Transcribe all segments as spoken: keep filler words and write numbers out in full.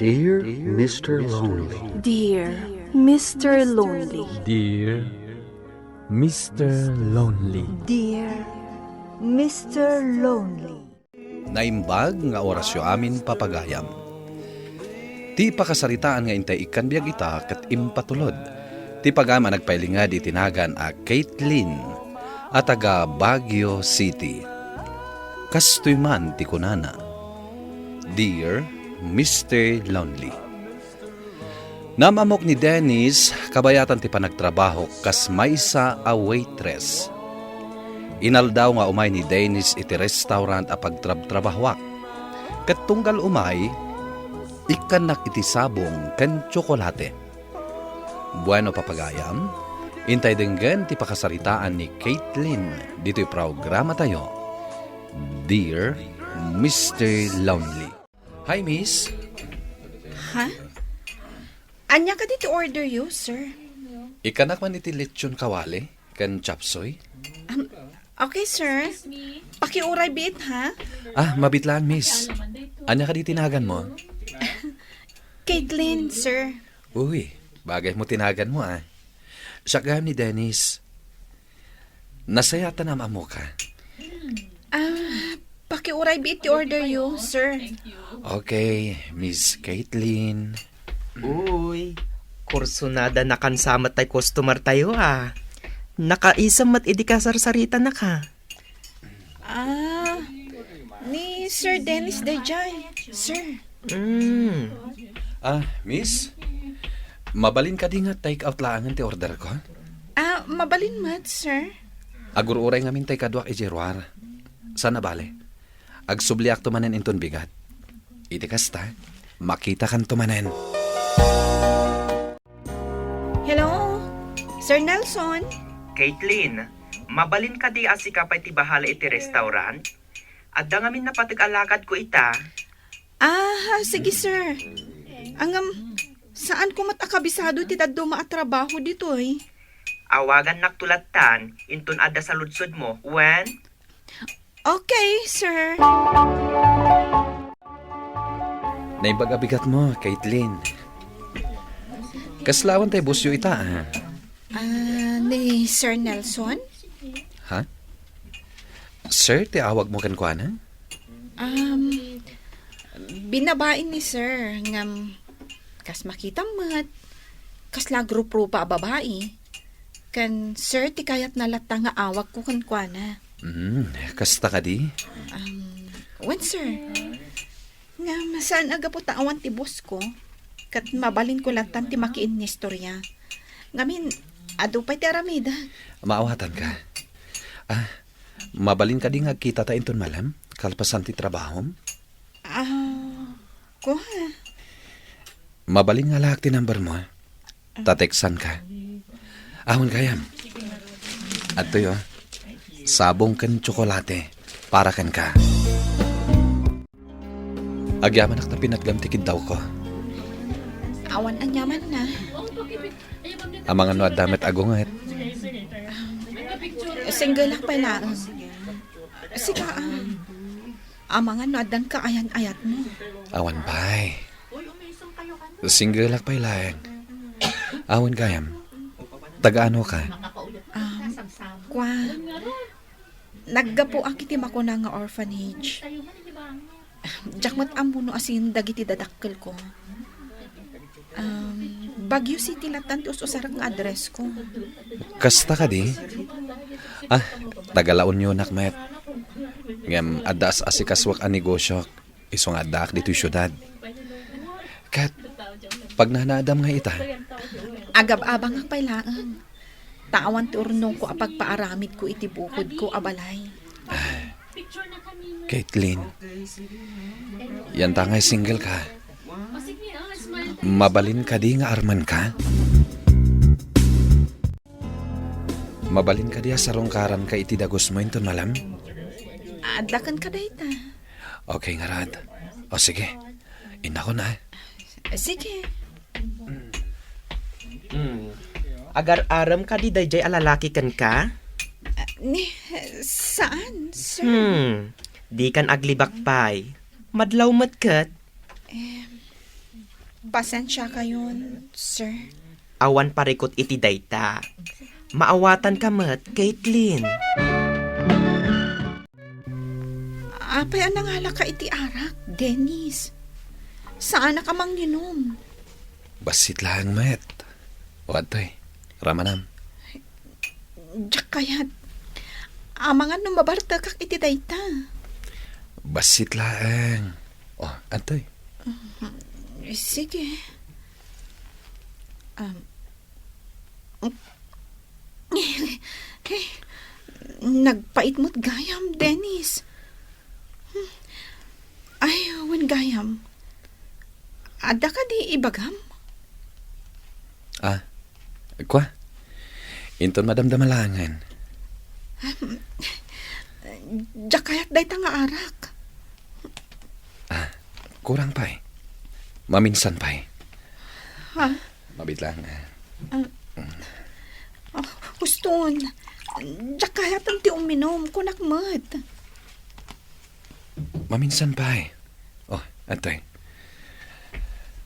Dear Mister Lonely. Dear Mister Lonely. Dear Mister Lonely. Dear Mister Lonely. Naimbag nga orasyo amin, papagayam. Ti pakasaritaan nga intay ikkan biag ita ket impatulod ti pagayam a nagpailinged iti nagan a Caitlin a taga Baguio City. Kastoy man ti kunana, "Dear Mister Lonely, naam-ammok ni Dennis kabayatan ti panagtrabahok kas maysa a waitress. Inaldaw nga umay ni Dennis iti restaurant a pagtrabtrabahoak. Ket tunggal umay, ikkannak iti sabong ken tsokolate." Bueno, papagayam, intay denggen ti pakasaritaan ni Caitlin ditoy programatayo, Dear Mister Lonely. Hi, miss. Ha? Ania kadi ti order yo, sir? Ikkannak man iti lechon kawali ken chop suey. Um, okay, sir. Pakiuray biit, ha? Ah, mabiit lang, miss. Ania kadi ti naganmo? Caitlin, sir. Uy, bagay mo ti naganmo, ah. Siak gayam ni Dennis. Nasayaat ta naam-ammoka. Ah, pakiuray biit ti order yo, sir. Okay, Miss Caitlin. Uy, kursunada nakan sa met tay customer tayo, ah. Nakaisem met idi kasarsaritana ka. Ah, ni Sir Dennis dayjay, sir. Mm. Ah, miss? Mabalin kadi nga take out laengen ti order ko? Ah, mabalin met, sir. Agur-uray ngamin tay kaduak idiay ruar. Saan a bale? Agsubliakto manen inton bigat. Iti kasta, makitakanto manen. Hello, Sir Nelson? Caitlin, mabalin kadi a sika pay ti bahala iti restaurant? Adda ngamin napateg a lakadko ita. Ah, sige, sir. Ngem, saanko met a kabisado iti dadduma a trabaho ditoy. Awagannakto lattan inton adda saludsodmo, wen? Okay, sir. Naimbag a bigatmo, Caitlin. Kasla awan tay bossyo ita, ah? Ah, ni Sir Nelson? Ha? Sir ti awagmo kenkuana? Um, binabain ni Sir, ngem kas makitam met, kasla grupo pa a babai. Ken Sir ti kayatna latta nga awagko kenkuana. Hmm, kasta kadi? Um, wen, sir. Ngem saan a gapu ta awan ti boss ko, ket mabalin ko lattan ti makiinnistorya. Ngamin, adu pay ti aramid. Maawatanka. Ah, mabalin kadi nga agkitata inton malem, kalpasan ti trabahom? Ah, kua. Mabalin nga alaak ti number mo, ah. Ta-textanka. Awan gayam. Adtoy, oh. Sabong ken tsokolate para kenka. Agyamanak ta pinatgam ti kiddawko. Awan aniamanna. Amangan no adda met agunget. Singleak pay laeng. Sika, ah. Amangan no addan kaayan-ayatmo. Awan pay. Singleak pay laeng. Awan gayam. Taga-ano ka? Um, kua, naggapuak iti makuna nga orphanage. Diak met ammo no asino dagiti dadakkelko. Um, Baguio City lattan ti us-usarek nga addressko. Kasta kadi? Ah, taga La Unionak met. Ngem adda as-asikasuak a negosiok, isu nga addaak ditoy siudad. Ket, pagnanaadam nga ita? Agab-abangak pay laeng. Ta awan ti urnongko a pagpaaramidko iti bukodko a balay. Ah, Caitlin, yanta ngay single ka. Mabalin kadi nga armenka? Mabalin kadi a sarungkaranka iti dagusmo inton malem? Adda kenka dayta. Okay ngarud. O sige, innakon a. Sige. Hmm. Agar-arem kadi daydiay a lalaki kenka? Ah, ni, saan, sir? Hmm. Dikan aglibak pay. Madlaw met ket. Em, Pasensiakayon, sir. Awan parikut iti dayta. Maawatanka met, Caitlin. Apay a nangalaka iti arak, Dennis? Saanak a manginom. Bassit laeng met. O, adtoy, ramanam. Diak kayat. Amangan no mabartekak iti dayta. Bassit laeng. O, adtoy. Sige. Um, nagpait met gayam, Dennis. Ay, wen gayam. Adda kadi ibagam? Ah, kua? Inton madamdama laengen. Diak kayat dayta nga arak. Ah, kurang pay. Maminsan pay. Ha? Mabiit lang. Ah. Ah, huston. Diak kayat ti uminom, kunak met. Maminsan pay. O, adtoy.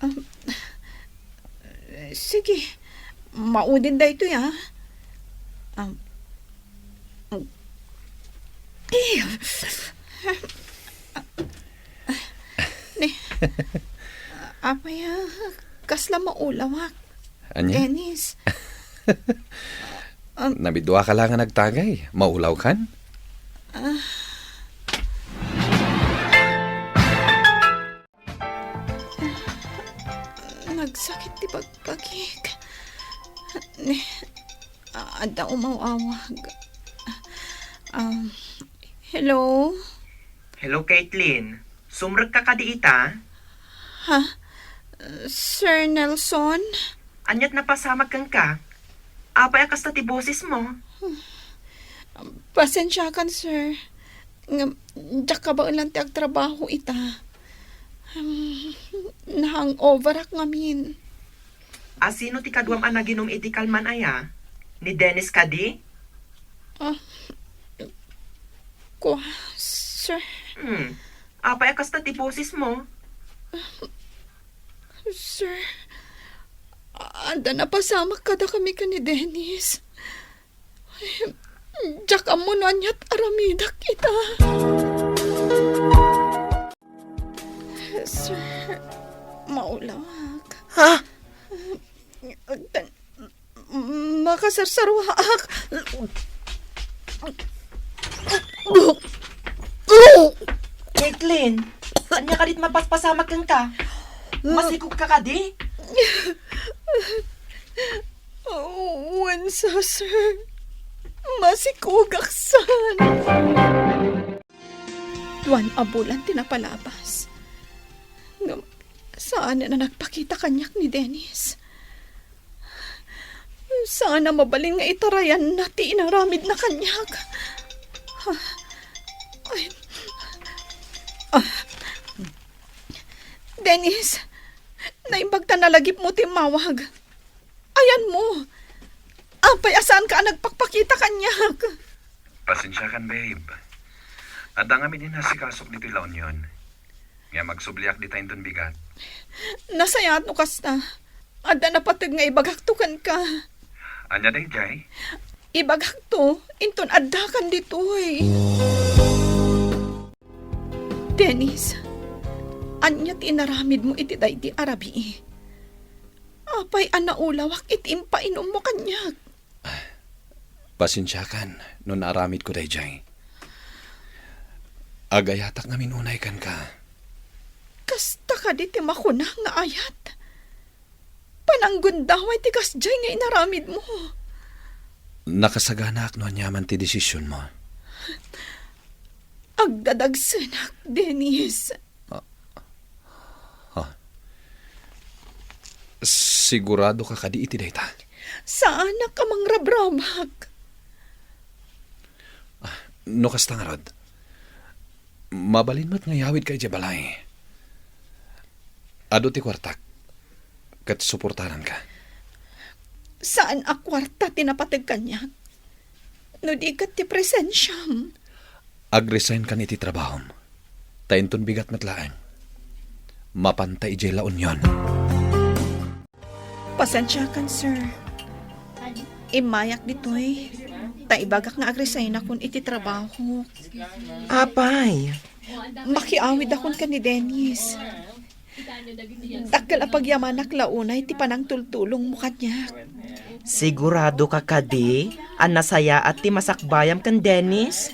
Um, sige. Maudin daytoy, ah. Um, eh, ni, apay, ah, kasla maulawak. Ania? Dennis. Um, Nabiduaka la nga nagtagay. Maulawkan? Ah. Nagsakit ti bagbagik. Ni, adda umaw-awag. Um, hello? Hello, Caitlin. Sumrekka kadi ita? Ha? Sir Nelson? Aniat napasamak kenka? Apay a kasta ti bosesmo? Pasensiakan, sir. Ngem, diak kabaelan ti agtrabaho ita. Hmm, na-hangoverak ngamin. A sino ti kaduam a naginom iti kalman aya? Ni Dennis kadi? Ah, kua, sir. Hmm. Apay a kasta ti bosesmo? Sir, adda napasamak kadakami ken ni Dennis. Diak ammo no aniat aramidak ita. Sir, maulawak. Ha? Agtan-, makasarsaruaak. Caitlin, ania kadit mapaspasamak kenka? Masikog ka kadi? Wen sa, sir. Masikogak san. Duan a bulan ti napalabas. Ngem saan a nagpakita kaniak ni Dennis. Saan a mabalin nga itarayanna ti inaramidna kaniak. Ay. Ah. Dennis, naimbag ta nalagipmo ti immawag. Ayanmo. Apay a saanka a nagpakpakita kaniak? Pasensiakan, babe. Adda ngamin inasikasok ditoy La Union. Ngem agsubliak dita inton bigat. Nasayaat no kasta. Adda napateg nga ibagakto kenka. Ania daydiay? Ibagakto inton addakan ditoy. Dennis, ania ti inaramidmo iti daydi a rabii? Apay a naulawak iti impainummo kaniak? Pasensiakan no naaramidko daydiay. Agayatak ngamin unay kenka. Kasta kadi ti makuna nga ayat? Pananggundaway ti kasdiay nga inaramidmo. Nakasaganaak no aniaman ti desisionmo. Agdadagsenak, Dennis. Ah, ah. Sigurado ka kadi iti dayta? Saanak a mangrabrabak. Ah, no kasta ngarud, mabalin met nga iyawidka idiay balay. Adu ti kuartak, ket suportaranka. Saan a kuarta ti napateg kaniak, no di ket ti presensiam. Ag-resignkan iti trabahom, ta inton bigat met laeng, mapanta idiay La Union. Pasensiakan, sir. Immayak ditoy, ta ibagak nga agresign akon iti trabaho. Apay, makiawid akon ken ni Dennis. Dakkel a pagyamanak la unay ti panangtultulongmo kaniak. Sigurado ka kadi a nasayaat ti masakbayam ken Dennis?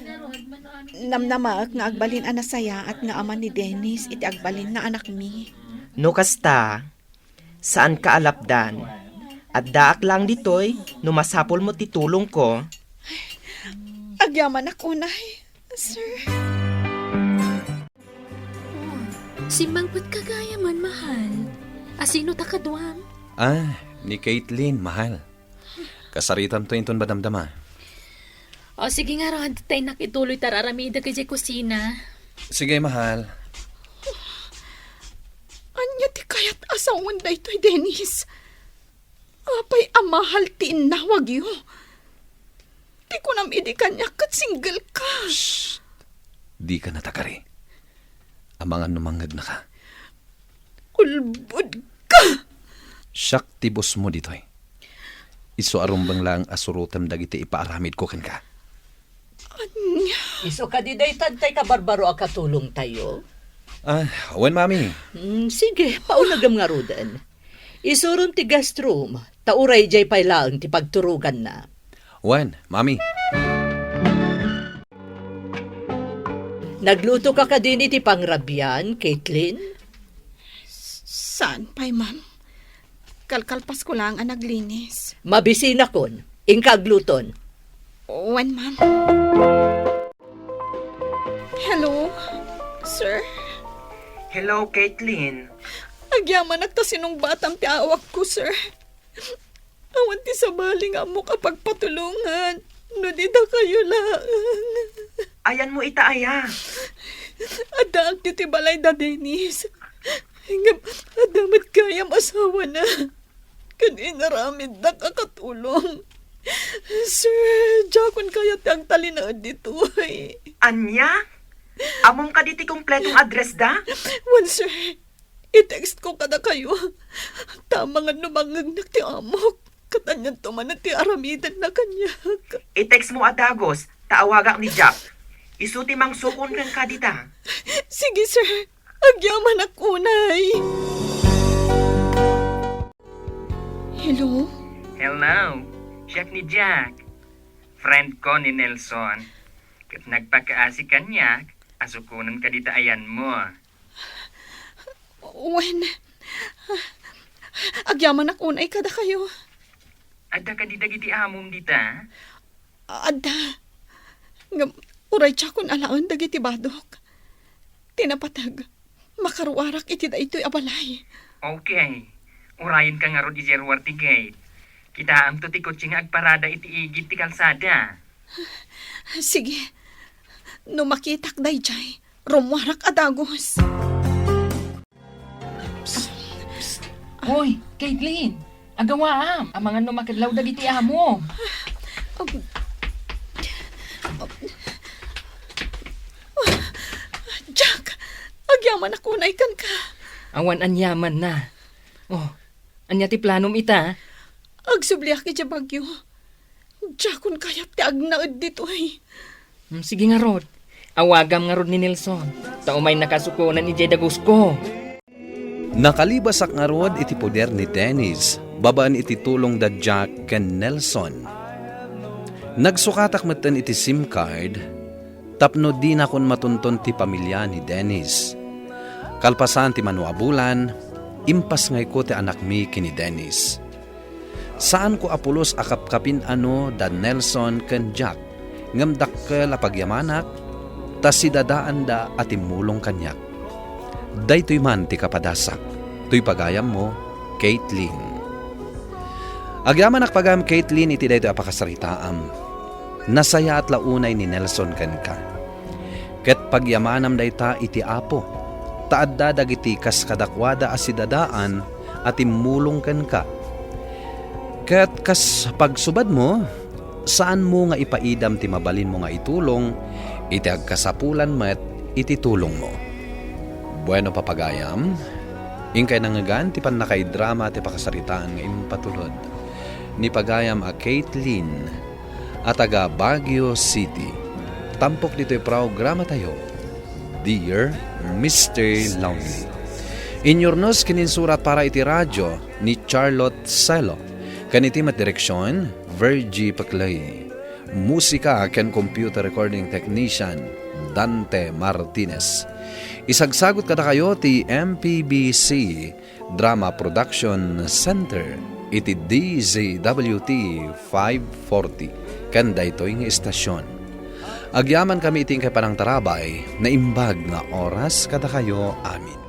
Namnamaek nga agbalin a nasayaat nga ama ni Dennis iti agbalin nga anakmi. No kasta, saanka a lapdan. Addaak lang ditoy no masapulmo ti tulongko. Agyamanak unay, sir. Oh, simmangpetka gayam, mahal. Asino ta kaduam? Ah, ni Caitlin, mahal. Kasaritanto inton madamdama. O, sige ngarud, ta innak ituloy ta ar-aramidek idiay kusina. Sige, mahal. Ania ti kayat a sawen daytoy, Dennis? Apay a mahal ti innawagyo? Ti kunam idi kaniak ket single ka. Shh! Dika natagari. Amangan no mangngegnaka. Ulbod ka! Siak ti bossmo ditoy. Isu a rumbeng laeng a surotem dagiti ipaaramidko kenka. Ania? Isu kadi dayta ti kabarbaro a katulongtayo? Ah, wen, Mami. Mm, sige, paunegem ngaruden. Isurom ti guest room, ta uray idiay pay laeng ti pagturoganna. Wen, Mami. Nagluto ka kadin iti pangrabian, Caitlin? S-, saan pay, ma'am. Kalkalpasko laeng a naglinis. Mabisinakon. Inka agluton. Wen, ma'am. Hello, sir. Hello, Caitlin. Agyamanak ta sinungbatam ti awakko, sir. Awan ti sabali nga ammok a pagpatulongan no di dakayo laeng. Ayanmo ita aya? Addaak ditoy balay da Dennis. Ngem adda met gayam asawana. Ken inaramiddak a katulong. Sir, diakon kayat ti agtalinaed ditoy. Ania? Ammom kadi ti kompletong address da? Wen, sir. I-text ko kadakayo. Ta amangan no mangngegnak ti amok. Ket anianto manen ti aramidenna kaniak. I-text mo a dagus, ta awagak ni Jack. Isu ti mangsukon kenka dita. Sige, sir. Agyamanak unay. Hello? Hello. Siak ni Jack. Friend ko ni Nelson. Ket nagpakaasi kaniak a sukonenka dita ayanmo. Wen, agyamanak unay kadakayo. Adda kadi dagiti amom dita? Adda. Ngem uray diakon alaen dagiti badok. Ti napateg, makaruarak iti daytoy a balay. Okay. Urayenka ngarud idiay ruar ti gate. Kitaemto ti kotse nga agparada iti igid ti kalsada. Sige. No makitak daydiay, rummuarak a dagus. Psst, psst. Hoy, Caitlin! Agawaam! Amangan no makedlaw dagiti amo. Um, um, Jack! Agyamanak unay kenka. Awan aniamanna. Oh, ania ti planom ita? Agsubliak idiay Baguio. Diakon kayat ti agnaed ditoy. Hmm, sige ngarud. Awagam ngarud ni Nelson. Ta umaynaka a sukonen idiay dagusko. Nakalibasak ngarud iti poder ni Dennis babaen iti tulong da Jack ken Nelson. Nagsukatak metten iti SIM card tapno dinakon matunton ti pamilia ni Dennis. Kalpasan ti mano a bulan, impasngayko ti anakmi ken ni Dennis. Saanko a pulos a kapkapin-ano da Nelson ken Jack, ngem dakkel a pagyamanak, ta sidadaanda a timmulong kaniak. Daytoy man ti kapadasak, toy pagayammo, Caitlin. Agyamanak pagayam, Caitlin, iti daytoy a pakasaritaam. Nasayaat la unay ni Nelson kenka. Ket pagyamanam dayta iti Apo, ta adda dagiti kas kadakuada a sidadaan a timmulong kenka. Ket kas pagsubadmo, saanmo nga ipaidam ti mabalinmo nga itulong iti agkasapulan met iti tulongmo. Bueno, papagayam, Inkay nangngegan ti pannakaidrama ti pakasaritaan nga impatulod ni pagayam a Caitlin a taga Baguio City. Tampok ditoy programatayo, Dear Mister Lonely. Inyurnos ken insurat para iti radyo ni Charlotte Selo. Ken iti met direksion, Virgie Peclay. Musika ken computer recording technician, Dante Martinez. Isagsagut kadakayo ti M P B C Drama Production Center iti D Z W T five forty ken daytoy nga istasyon. Agyamankami iti inkay panangtarabay, naimbag nga oras kadakayo amin.